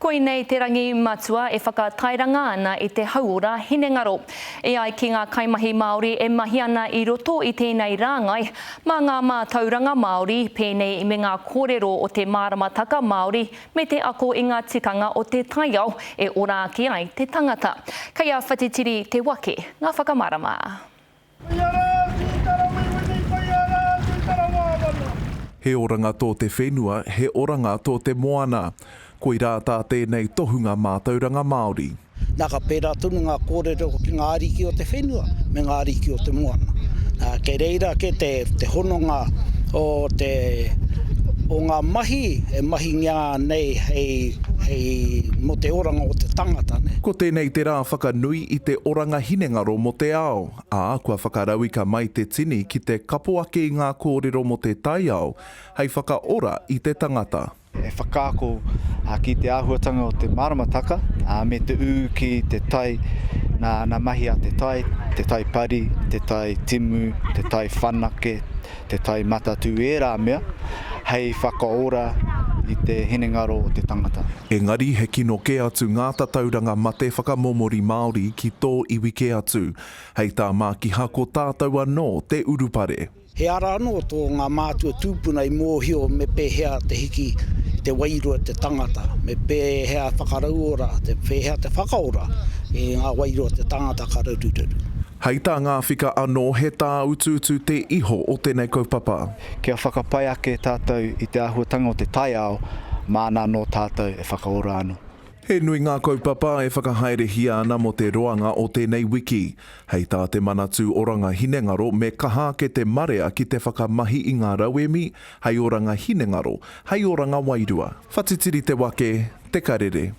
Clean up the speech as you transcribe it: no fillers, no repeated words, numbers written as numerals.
Koinei te rangi matua e whakatairanga ana i te hauora hinengaro. E ai ki ngā kaimahi Māori e mahi ana i roto i tēnei rāngai, mā ngā mātauranga Māori, pēnei me ngā kōrero o te māramataka Māori me te ako i ngā tikanga o te taiao e ora ake ai te tangata. Kei a Whatitiri Te Wake ngā whakamārama. He oranga tō te whenua, he oranga tō te moana. Koirā tā tēnei tohunga mātauranga Māori. Nā, ka pērā tonu ngā kōrero ki ngā ariki o te whenua me ngā ariki o te moana. Nā, kei reira kē te, te hononga o te, o ngā mahi e mahingia nei hei, hei, mō te oranga o te tangata, nē. Ko tēnei te rā whakanui i te oranga hinengaro mō te ao. Ā, kua whakarauika mai te tini ki te kapo ake i ngā kōrero mō te taiao hei whakaora i te tangata. E whakaako ki te āhuatanga o te maramataka me te ū ki te tai, nā mahi a te tai, te tai pari, te tai timu, te tai whanake, te tai matatū ērā mea hei whakaora i te hinengaro o te tangata. Engari he kino kē atu ngā tatauranga mate whakamomori Māori ki tō iwi kē atu. Hei tā Mākiha ko tātou anō te urupare. He ara anō tō ngā mātua tūpuna i mōhio me pēhea te hiki i te wairua te tangata, me pēhea whakarauora, te pēhea te whakaora i ngā wairua te tangata ka raruraru. Hei tā Ngāwhika anō he tāutuutu te iho o tēnei kaupapa. Kia whakapai ake tātou i te āhuatanga o te taiao, māna anō tātou e whakaora anō. He nui ngā kaupapa e whakahaerehia ana mō te roanga o tēnei wiki. Hei tā te Manatū Oranga Hinengaro me kaha ake te marea ki te whakamahi i ngā rauemi hei oranga hinengaro, hei oranga wairua. Whatitiri te wake, te karere.